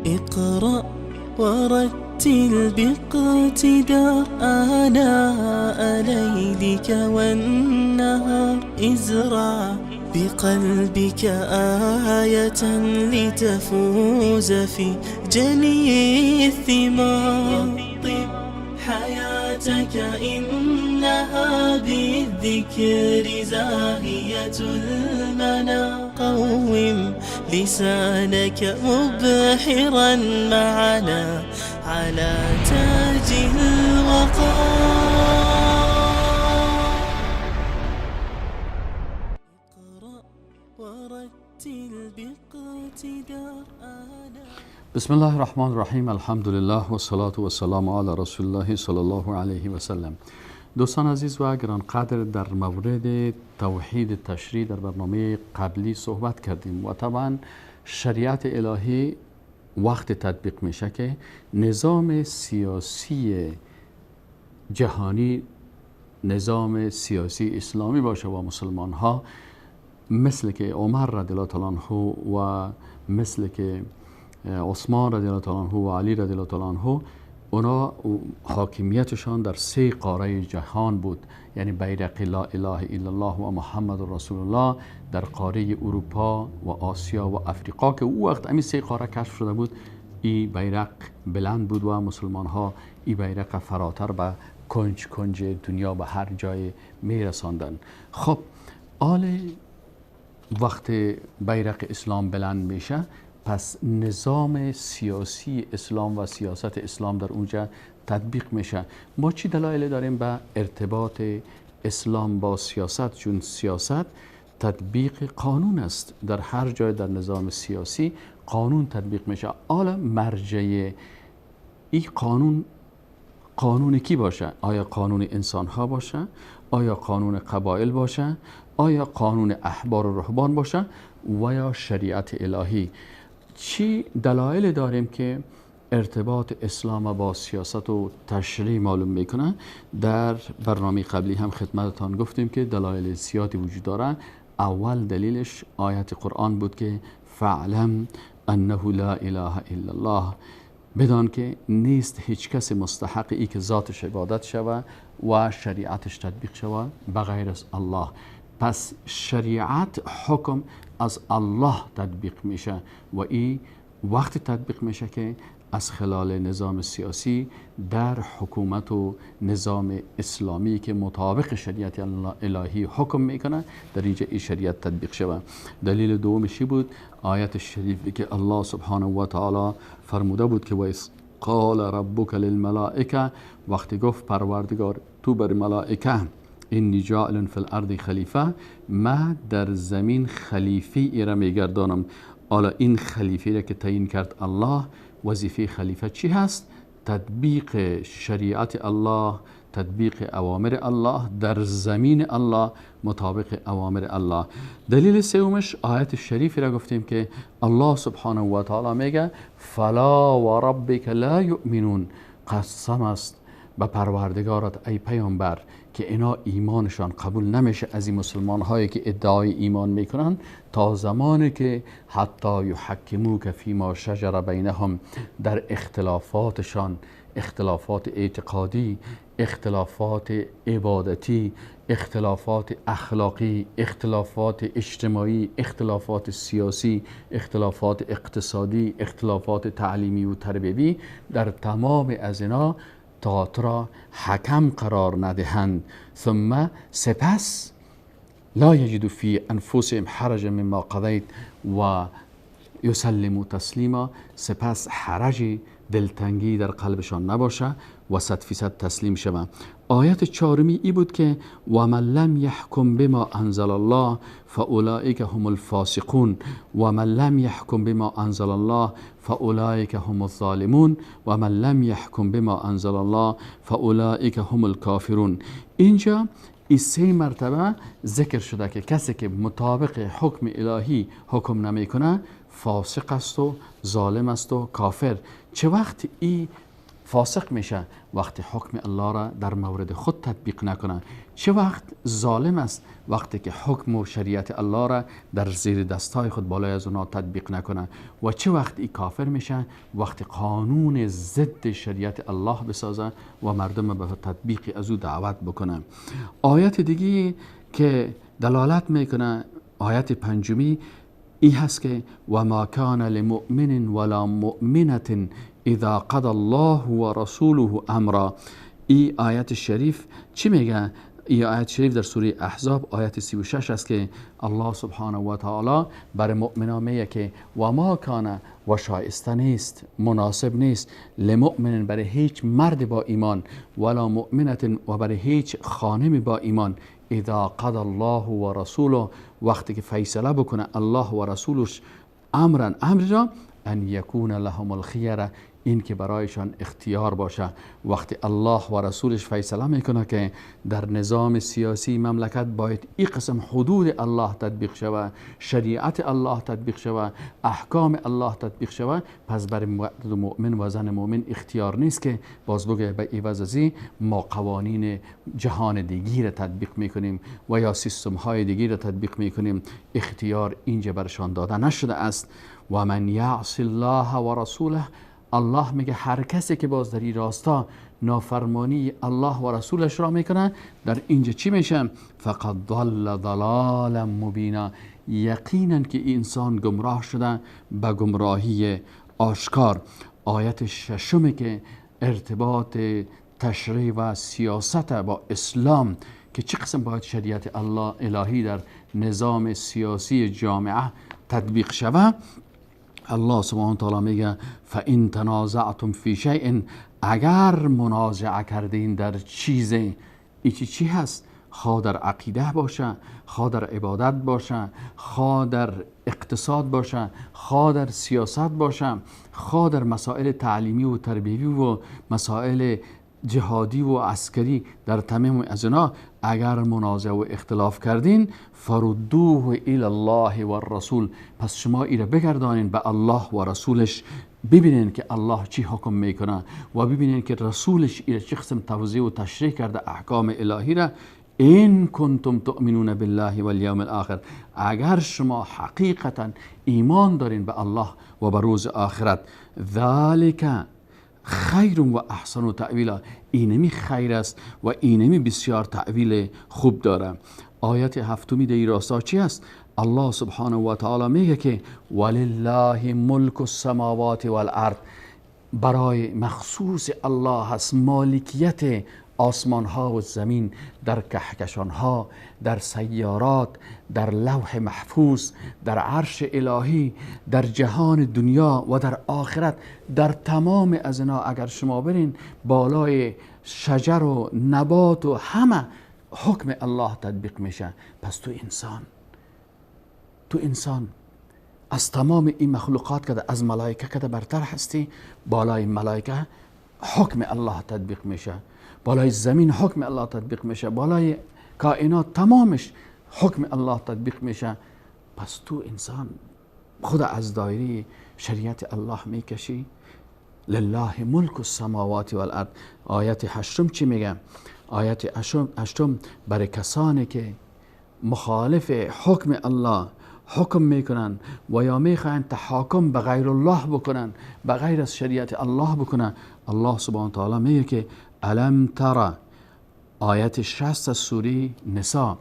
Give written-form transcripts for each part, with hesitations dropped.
اقرأ ورتل باقتدار آناء ليلك والنهار، ازرع بقلبك آية لتفوز في جني الثمار. طب حياتك إنها بالذكر زاهية المنى، قوم لسانك مبحرا معنا على تاج الوقار. اقرأ ورتل باقتدار. بسم الله الرحمن الرحیم. الحمدلله و صلاة و سلام علی رسول الله صلی الله علیه و سلم. دوستان عزیز و گرانقدر، در مورد توحید تشریع در برنامه قبلی صحبت کردیم و طبعا شریعت الهی وقت تطبیق میشه که نظام سیاسی جهانی نظام سیاسی اسلامی باشه و مسلمان ها مثل که عمر رضی الله تعالی عنه و مثل که عثمان رضی الله تعالی عنه و علی رضی الله تعالی عنه، اونا حاکمیتشان در سه قاره جهان بود، یعنی بیرق لا اله الا الله و محمد رسول الله در قاره اروپا و آسیا و افریقا که او وقت همین سه قاره کشف شده بود، این بیرق بلند بود و مسلمان ها این بیرق فراتر به کنج کنج دنیا به هر جای می رساندن. خب آل وقت بیرق اسلام بلند میشه، پس نظام سیاسی اسلام و سیاست اسلام در اونجا تطبیق میشه. ما چی دلایل داریم به ارتباط اسلام با سیاست؟ چون سیاست تطبیق قانون است، در هر جای در نظام سیاسی قانون تطبیق میشه. حالا مرجع این قانون قانون کی باشه؟ آیا قانون انسان ها باشه؟ آیا قانون قبایل باشه؟ آیا قانون احبار و رهبان باشه؟ و یا شریعت الهی؟ چی دلایل داریم که ارتباط اسلام با سیاست و تشریع معلوم میکنه؟ در برنامه قبلی هم خدمتتان گفتیم که دلایل زیادی وجود داره. اول دلیلش آیت قرآن بود که فعلم انه لا اله الا الله، بدان که نیست هیچ کس مستحق ای که ذاتش عبادت شوه و شریعتش تطبیق شوه بغیر از الله. پس شریعت حکم از الله تطبیق میشه و این وقت تطبیق میشه که از خلال نظام سیاسی در حکومت و نظام اسلامی که مطابق شریعت الهی حکم میکنه در اینجا این شریعت تطبیق شود. دلیل دومش بود آیت شریف که الله سبحانه و تعالی فرموده بود که و قال ربک للملائکه، وقتی گفت پروردگار تو بر ملائکه انی جاعل فی الارض خلیفه، ما در زمین خلیفه ای را میگردانم. حالا این خلیفه را که تعیین کرد الله، وظیفه خلیفه چی هست؟ تطبیق شریعت الله، تطبیق اوامر الله در زمین الله مطابق اوامر الله. دلیل سومش آیت شریف را گفتیم که الله سبحانه و تعالی میگه فلا و ربک لا یؤمنون، قسم است به پروردگارت ای پیامبر که اینا ایمانشان قبول نمیشه از این مسلمان هایی که ادعای ایمان میکنن تا زمانی که حتی یحکموک فیما شجر بینهم، در اختلافاتشان، اختلافات اعتقادی، اختلافات عبادتی، اختلافات اخلاقی، اختلافات اجتماعی، اختلافات سیاسی، اختلافات اقتصادی، اختلافات تعلیمی و تربیوی، در تمام از اینا تا تو را حکم قرار ندهند. ثم سپس لا یجد فی انفسهم حرجا مما قضیت و یسلموا تسلیما، سپس حرج دلتنگی در قلبشان نباشه و 100% تسلیم شوند. آیت چهارمی ای بود که و من لم یحکم بما انزل الله فاولئک هم الفاسقون و من لم یحکم بما انزل الله فاولئک هم الظالمون و من لم یحکم بما انزل الله فاولئک هم الکافرون. اینجا این سه مرتبه ذکر شده که کسی که مطابق حکم الهی حکم نمیکنه فاسق است و ظالم است و کافر. چه وقت این فاسق میشه؟ وقتی حکم الله را در مورد خود تطبیق نکنه. چه وقت ظالم است؟ وقتی که حکم و شریعت الله را در زیر دستای خود بالای از اونا تطبیق نکنه. و چه وقت ای کافر میشه؟ وقتی قانون ضد شریعت الله بسازه و مردم به تطبیق از او دعوت بکنه. آیت دیگه که دلالت میکنه، آیت پنجمی ای هست که و ما کان لمؤمن ولا مؤمنة اذا قضى الله ورسوله امرا. ای آیت شریف چی میگه؟ ای آیت شریف در سوره احزاب آیت 36 است که الله سبحانه و تعالی بر مؤمنان میگه که و ما کان، و شایسته نیست، مناسب نیست، لمؤمن برای هیچ مرد با ایمان، ولا مؤمنة و برای هیچ خانم با ایمان، اذا قضى الله ورسوله، وقتی که فیصله بکنه الله و رسولش امرا، امر را، ان یکون لهم الخیره، این که برایشان اختیار باشه. وقتی الله و رسولش فیصله میکنه که در نظام سیاسی مملکت باید این قسم حدود الله تطبیق شود، شریعت الله تطبیق شود، احکام الله تطبیق شود، پس برای مرد مؤمن و زن مؤمن اختیار نیست که باز بگه به عوض از این ما قوانین جهان دیگی را تطبیق میکنیم و یا سیستم های دیگی را تطبیق میکنیم. اختیار اینجا برشان داده نشده است. و من یعص الله و رسوله، الله میگه هر کسی که باز در این راستا نافرمانی الله و رسولش را میکنه، در اینجا چی میشه؟ فقد ضل ضلالا مبینا، یقینا که انسان گمراه شده به گمراهی آشکار. آیت ششمی که ارتباط تشریع و سیاست با اسلام که چه قسم باید شریعت الله الهی در نظام سیاسی جامعه تطبیق شود، الله سبحانه تعالی میگه فان تنازعتم فی شیء، اگر منازعه کردین در چیزی، ای چی هست؟ خواه در عقیده باشه، خواه در عبادت باشه، خواه در اقتصاد باشه، خواه در سیاست باشه، خواه در مسائل تعلیمی و تربیوی و مسائل جهادی و عسکری، در تمام از اینا اگر منازعه و اختلاف کردین، فردوه الی الله و الرسول، پس شما ایره بگردانین به الله و رسولش، ببینین که الله چی حکم میکنه و ببینین که رسولش ایره چه قسم توضیح و تشریح کرده احکام الهی را. این کنتم تؤمنون بالله والیوم الاخر، اگر شما حقیقتا ایمان دارین به الله و به روز آخرت، ذالک خیر و احسن تأویلا، اینمی خیر است و اینمی بسیار تأویل خوب داره. آیت هفتمی در راستا چی است؟ الله سبحانه و تعالی میگه که ولله ملک السماوات والارض، برای مخصوص الله هست مالکیت آسمان ها و زمین، در کهکشان ها، در سیارات، در لوح محفوظ، در عرش الهی، در جهان دنیا و در آخرت، در تمام از اینا اگر شما برین بالای شجر و نبات و همه حکم الله تطبیق میشه. پس تو انسان از تمام این مخلوقات که از ملائکه که برتر هستی، بالای ملائکه حکم الله تطبیق میشه، بالای زمین حکم الله تطبیق میشه، بالای کائنات تمامش حکم الله تطبیق میشه. پس تو انسان خود از دایره شریعت الله میکشی. لله ملک السماوات والارض. آیت هشتم چی میگه؟ آیت هشتم برای کسانی که مخالف حکم الله حکم میکنن و یا میخواین تحاکم به غیر الله بکنن، به غیر از شریعت الله بکنن، الله سبحانه تعالی میگه که الم ترى، آیت 60 سوره نساء،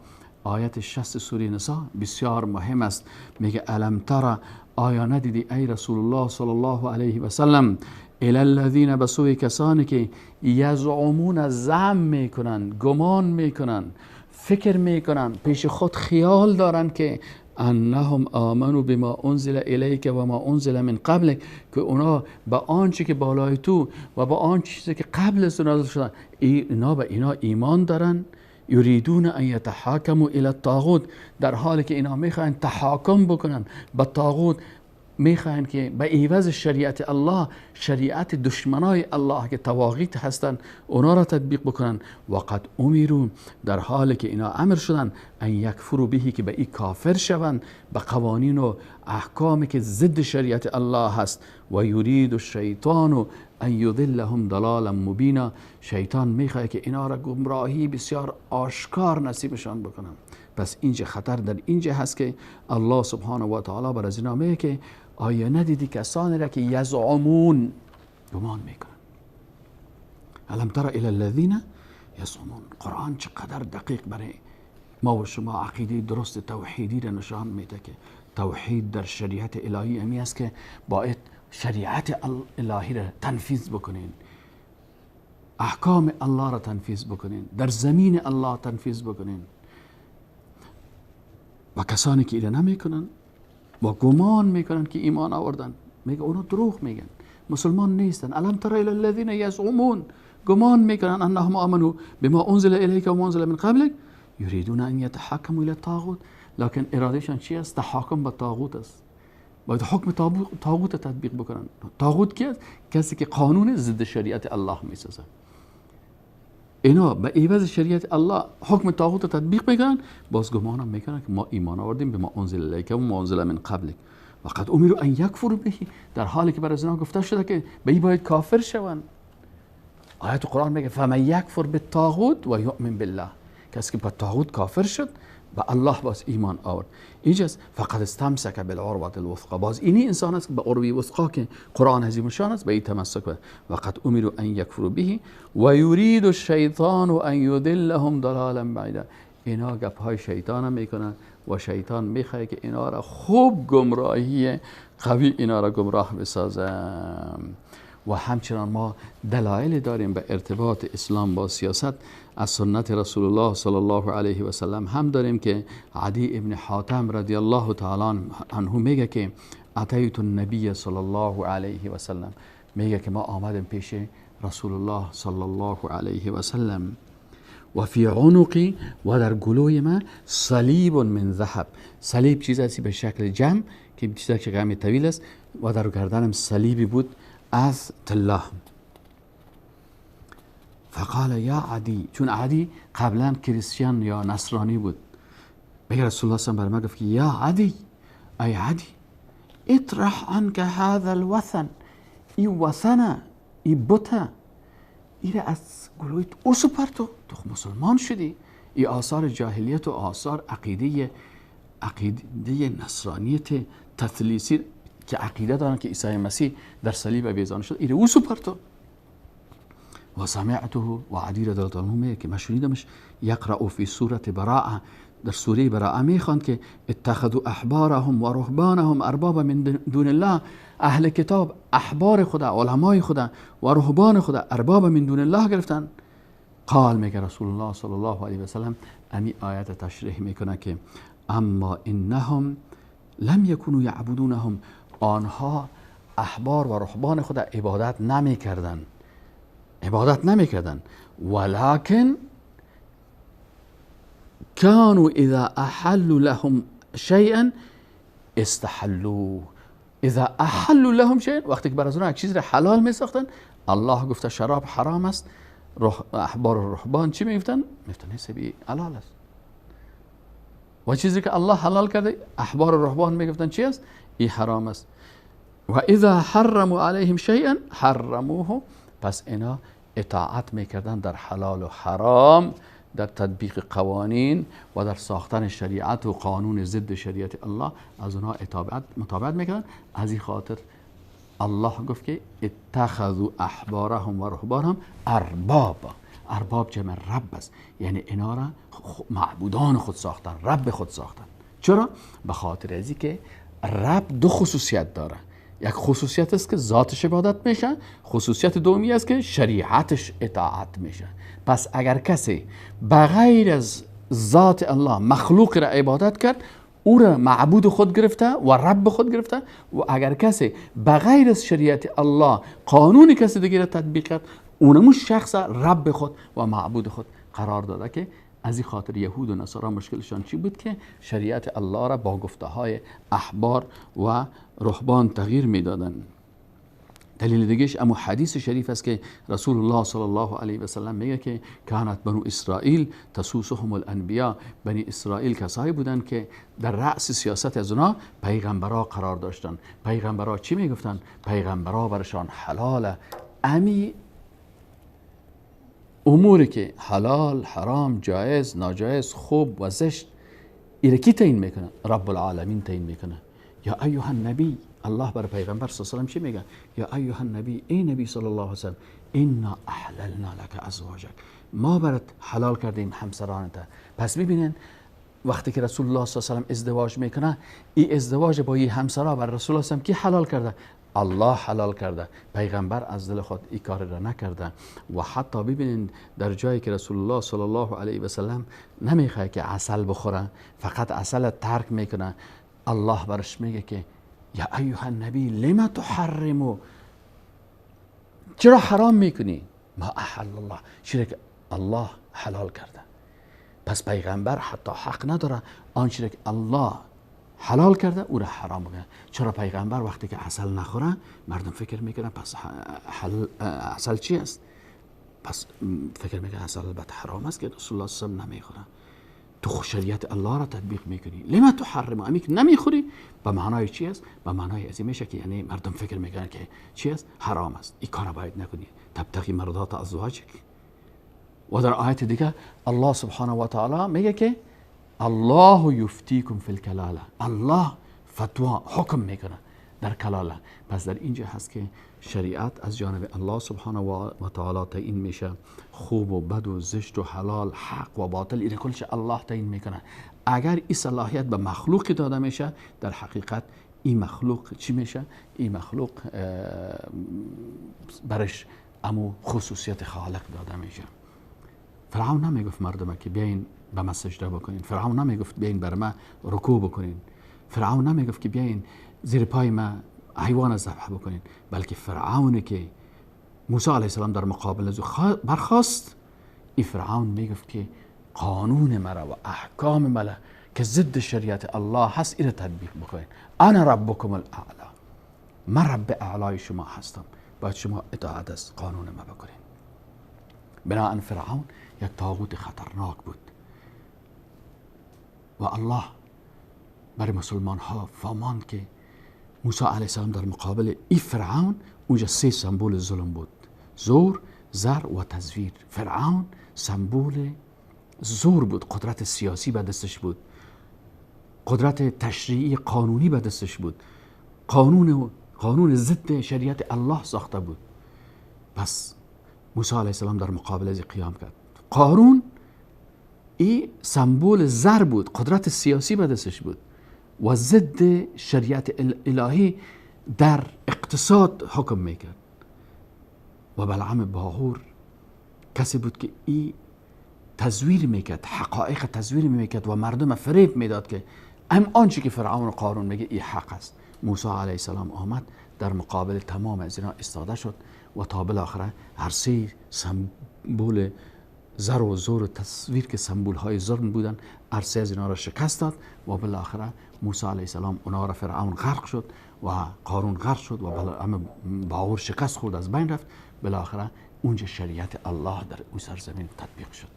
آیت 60 سوره نساء بسیار مهم است. میگه الم ترى، آیا ندیدی ای رسول الله صلی الله علیه و سلم، الی الذین، به سوی کسانی که یزعمون، زعم میکنن، گمان میکنن، فکر میکنن، پیش خود خیال دارن که انهم آمنوا بما انزل الیک و ما انزل من قبلک، که اونا به آنچه که بالای تو و به آن چیزی که قبل از تو نازل شدن، اینا به اینا ایمان دارن. یریدون ان یتحاکموا الی الطاغوت، در حالی که اینا میخواین تحاکم بکنن به طاغوت، میخواین که به عوض شریعت الله، شریعت دشمنای الله که طواغیت هستن، اونا را تطبیق بکنن. وقد امروا، در حالی که اینا امر شدن، ان یکفروا به، که به ای کافر شوند، به قوانین و احکامی که ضد شریعت الله هست. و یرید الشیطان ان یضلهم ضلالا مبینا. شیطان میخواد که اینا را گمراهی بسیار آشکار نصیبشان بکنم. پس اینجا خطر در اینجا هست که الله سبحانه و تعالی بر از اینا میگه که آیا ندیدی کسانی را که یزعمون، گمان میکنن. الم تر الی الذین یزعمون. قرآن چقدر دقیق برای ما و شما عقیده درست توحیدی را نشان میده که توحید در شریعت الهی امی است که باید شریعت الهی را تنفیذ بکنین، احکام الله را تنفیذ بکنین، در زمین الله تنفیذ بکنین. و کسانی که ایره نمیکنن و گمان میکنن که ایمان آوردن، میگه اونا دروغ میگن، مسلمان نیستن. الم تر الی الذین یزعمون، گمان میکنن انهم آمنوا بما انزل الیک و ما انزل من قبلک یریدون ان یتحاکموا الی الطاغوت. لکن ارادهشان چی است؟ تحاکم به طاغوت است. باید حکم طاغوت تطبیق بکنن. طاغوت کی است؟ کسی که قانون ضد شریعت الله میسازه. اینا به عوض شریعت الله حکم طاغوت تطبیق میکنن، باز گمان هم میکنن که ما ایمان آوردیم به ما انزل الیک و ما انزل من قبلک و قد امروا ان یکفروا به، در حالی که بر از اینا گفته شده که به این باید کافر شوند. آیت قرآن میگه فمن یکفر بالطاغوت و یؤمن بالله، کسی که با طاغوت کافر شد و الله باز ایمان آورد. اینجاست فقط استمسک بالعروة الوثقا، باز اینی انسان است که به عروه وثقا که قرآن عظیم الشان است به این تمسک کرد. وقد امروا ان یکفروا به و یرید الشیطان ان یضلهم ضلالا بعیدا. اینا گپ های شیطان هم میکنن و شیطان میخواد که اینا را خوب گمراهی قوی اینا را گمراه بسازم. و همچنان ما دلایل داریم به ارتباط اسلام با سیاست. از سنت رسول الله صلی الله علیه و سلم هم داریم که عدی ابن حاتم رضی الله تعالی عنه میگه که اتیت النبی صلی الله علیه و سلم، میگه که ما آمدیم پیش رسول الله صلی الله علیه و سلم و فی عنقی، و در گلوی من صلیب من ذهب. صلیب چیز است به شکل جمع که چیزی که کمی طویل است، و در گردنم صلیبی بود از طلا. فقال یا عدی، چون عدی قبلا کریستیان یا نصرانی بود، میگه رسول الله صلی الله علیه و سلم برای ما گفت که یا عدی، ای عدی، اطرح عنک هذا الوثن، ای وثنه، ای بته، ایره از گلویت اوسو پرتو، تو مسلمان شدی. ای آثار جاهلیت و آثار عقیده نصرانیت تثلیثی که عقیده دارن که عیسی مسیح در صلیب آویزان شد، ایره اوسو پرتو. و سمعته، و عدی رضی الله عنه میگه که من شنیدمش یقرأ فی سوره براءه، در سوره براءه میخواند که اتخذوا احبارهم و رهبانهم اربابا من دون الله. اهل کتاب احبار خدا، علمای خدا و رهبان خدا ارباب من دون الله گرفتن. قال، میگه رسول الله صلی الله علیه و سلم امی آیت تشریح میکنه که اما انهم لم یکونوا یعبدونهم، آنها احبار و رهبان خدا عبادت نمیکردن، عبادت نمیکردن، ولكن كانوا اذا احلوا لهم شيئا استحلوه. اذا احلوا لهم شيئا، وقتی که بر از اونها یک چیز را حلال میساختن، الله گفته شراب حرام است، احبار و رهبان چی میگفتن؟ میگفتن حسابی حلال است. و چیزی که الله حلال کرده احبار و رهبان میگفتن چی است؟ این حرام است. و اذا حرموا علیهم شیئا حرموه، پس اینا اطاعت میکردن در حلال و حرام، در تطبیق قوانین و در ساختن شریعت و قانون ضد شریعت الله، از اونها مطابقت میکردن. از این خاطر الله گفت که اتخذوا احبارهم و رهبانهم ارباب. ارباب جمع رب است، یعنی اینا را معبودان خود ساختن، رب خود ساختن. چرا؟ به خاطر از که رب دو خصوصیت داره. یک خصوصیت است که ذاتش عبادت میشه، خصوصیت دومی است که شریعتش اطاعت میشه. پس اگر کسی بغیر از ذات الله مخلوق را عبادت کرد، او را معبود خود گرفته و رب خود گرفته، و اگر کسی بغیر از شریعت الله قانون کسی دیگه را تطبیق کرد، اونمو شخص رب خود و معبود خود قرار داده. که از این خاطر یهود و نصارا مشکلشان چی بود؟ که شریعت الله را با گفته های احبار و رهبان تغییر میدادن. دلیل دیگهش اما حدیث شریف است که رسول الله صلی الله علیه و سلم میگه که کانت بنو اسرائیل تسوسهم الانبیا، بنی اسرائیل کسایی بودند که در رأس سیاست از اونا پیغمبرا قرار داشتن. پیغمبرا چی میگفتن؟ پیغمبرا برشان حلال امی اموری که حلال، حرام، جایز، ناجایز، خوب و زشت، ایره کی تعیین میکنه؟ رب العالمین تعیین میکنه. یا ایها النبی، الله بر پیغمبر صلی الله علیه و سلم چی میگه؟ یا ایها النبی، ای نبی صلی الله علیه و سلم، انا احللنا لک ازواجک، ما برات حلال کردیم همسرانت. پس ببینین وقتی که رسول الله صلی الله علیه و سلم ازدواج میکنه، این ازدواج با این همسرا بر رسول الله صلی الله علیه و سلم کی حلال کرده؟ الله حلال کرده. پیغمبر از دل خود این کار را نکرده. و حتی ببینین در جایی که رسول الله صلی الله علیه و سلم نمیخواد که عسل بخوره، فقط عسل ترک میکنه، الله برش میگه که یا ایها النبی لما تحرمو، چرا حرام میکنی؟ ما احل الله، چرا که الله حلال کرده. پس پیغمبر حتی حق نداره آنچه که الله حلال کرده او را حرام بکنه. چرا پیغمبر وقتی که عسل نخوره مردم فکر میکنن پس عسل چی است؟ پس فکر میکنن عسل البته حرام است که رسول الله صلی الله علیه و سلم نمیخوره. تو شریعت الله را تطبیق میکنی، لما تحرم، امی که نمیخوری به معنای چی است؟ به معنای از میشه که یعنی مردم فکر میکنن که چی است؟ حرام است، این کار باید نکنی. تبتغی مرضات ازواجک. و در آیت دیگه الله سبحانه و تعالی میگه که الله یفتیکم فی الکلاله، الله فتوا حکم میکنه در کلاله. پس در اینجا هست که شریعت از جانب الله سبحانه و تعالی تعیین میشه، خوب و بد و زشت و حلال، حق و باطل، این کلش الله تعیین میکنه. اگر این صلاحیت به مخلوق داده میشه، در حقیقت این مخلوق چی میشه؟ این مخلوق برش امو خصوصیت خالق داده میشه. فرعون نمیگفت مردم که بیاین به من سجده بکنین، فرعون نمیگفت بیاین بر من رکوع بکنین، فرعون نمیگفت که بیاین زیر پای من حیوان ذبح بکنین، بلکه فرعون که موسی علیه السلام در مقابل از او برخاست، این فرعون میگفت که قانون مرا و احکام مرا که ضد شریعت الله هست این را تطبیق بکنین. انا ربکم الاعلی، من رب اعلای شما هستم، باید شما اطاعت از قانون ما بکنین. بناءً فرعون یک طاغوت خطرناک بود و الله برای مسلمان ها فهماند که موسی علیه السلام در مقابل ای فرعون اونجا سه سمبول ظلم بود: زور، زر و تزویر. فرعون سمبول زور بود، قدرت سیاسی به دستش بود، قدرت تشریعی قانونی به دستش بود، قانون ضد شریعت الله ساخته بود. پس موسی علیه السلام در مقابل از قیام کرد. قارون ای سمبول زر بود، قدرت سیاسی به دستش بود و ضد شریعت الهی در اقتصاد حکم میکرد. و بلعم باهور کسی بود که ای تزویر میکرد، حقایق تزویر میکرد و مردم فریب میداد که ام آنچه که فرعون و قارون میگه ای حق است. موسی علیه السلام آمد در مقابل تمام از اینا استاده شد و تا بالاخره هر سه سمبول زر و زور و تصویر که سمبول های ظلم بودن، هر سه از اینا را شکست داد و بالاخره موسی علیه السلام اونا را فرعون غرق شد و قارون غرق شد و بلعم باور شکست خورد، از بین رفت. بالاخره اونجا شریعت الله در اون سرزمین تطبیق شد.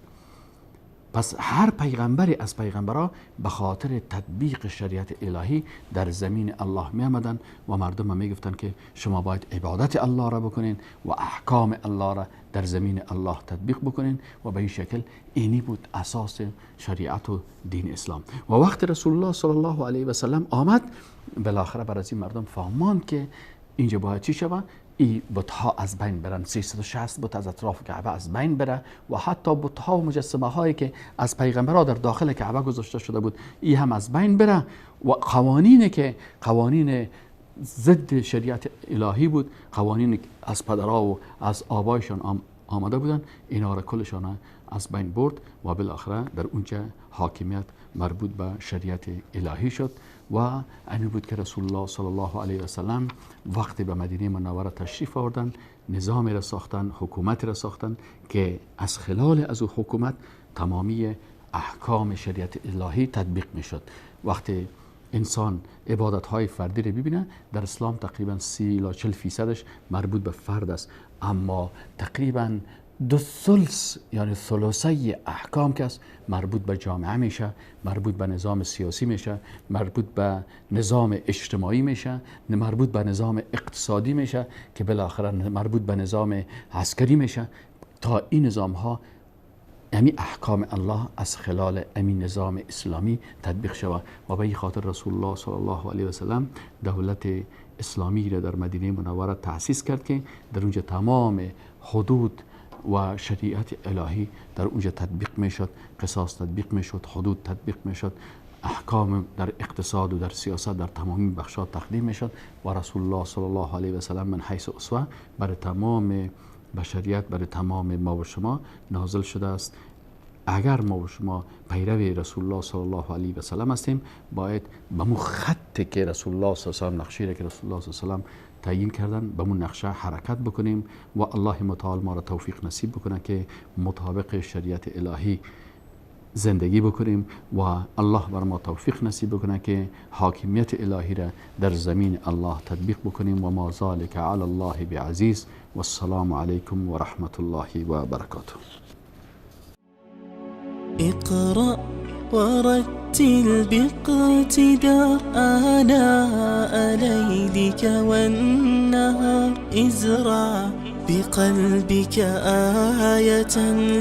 پس هر پیغمبری از پیغمبرها به خاطر تطبیق شریعت الهی در زمین الله می آمدن و مردم می گفتن که شما باید عبادت الله را بکنین و احکام الله را در زمین الله تطبیق بکنین و به این شکل اینی بود اساس شریعت و دین اسلام. و وقت رسول الله صلی الله علیه و سلم آمد، بالاخره بر از این مردم فهماند که اینجا باید چی شود؟ ای بتها از بین برن، 360 بت از اطراف کعبه از بین بره و حتی بتها و مجسمه هایی که از پیغمبرها در داخل کعبه گذاشته شده بود ای هم از بین بره و قوانینی که قوانین ضد شریعت الهی بود، قوانین از پدرها و از آبایشان آمده بودن، اینا را کلشان از بین برد و بالاخره در اونجا حاکمیت مربوط به شریعت الهی شد. و همین بود که رسول الله صلی الله علیه و سلم وقتی به مدینه منوره تشریف آوردن، نظامی را ساختن، حکومت را ساختن که از خلال از او حکومت تمامی احکام شریعت الهی تطبیق می شد. وقتی انسان عبادت های فردی را ببینه، در اسلام تقریبا 30 الی 40% مربوط به فرد است، اما تقریبا دو ثلث یعنی ثلثه احکام که است مربوط به جامعه میشه، مربوط به نظام سیاسی میشه، مربوط به نظام اجتماعی میشه، مربوط به نظام اقتصادی میشه که بالاخره مربوط به نظام عسکری میشه. تا این نظام ها امی احکام الله از خلال امی نظام اسلامی تطبیق شود. و به این خاطر رسول الله صلی الله علیه و سلم دولت اسلامی را در مدینه منوره تأسیس کرد که در اونجا تمام حدود و شریعت الهی در اونجا تطبیق میشد، قصاص تطبیق میشد، حدود تطبیق میشد، احکام در اقتصاد و در سیاست در تمامی بخشات تقدیم میشد. و رسول الله صلی الله علیه و سلم من حیث اسوه برای تمام بشریت، برای تمام ما و شما نازل شده است. اگر ما و شما پیرو رسول الله صلی الله علیه و سلم هستیم، باید به مو خط که رسول الله صلی الله علیه و سلم، نقشه که رسول الله صلی الله علیه و سلم تعیین کردن، به مو نقشه حرکت بکنیم و الله متعال ما را توفیق نصیب بکنه که مطابق شریعت الهی زندگی بکنیم و الله بر ما توفیق نصیب بکنه که حاکمیت الهی را در زمین الله تطبیق بکنیم. و ما ذلک علی الله بعزیز. و السلام علیکم و رحمت الله و برکاته. اقرأ ورتل باقتدار آناء ليلك والنهار، ازرع بقلبك آية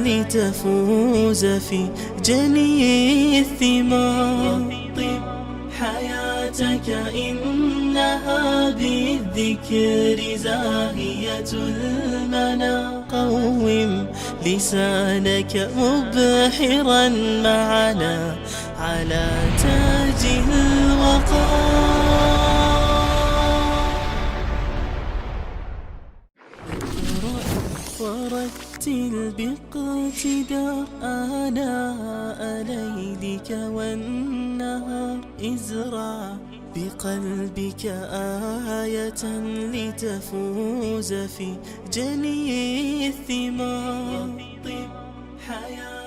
لتفوز في جني الثمار. رطب حياتك إنها بالذكر زاهية المنى، قوم لسانك مبحرا معنا على تاج الوقار. ورتل باقتدار آناء ليلك والنهار، ازرع بقلبك آية لتفوز في جني الثمار. رطب حياتك.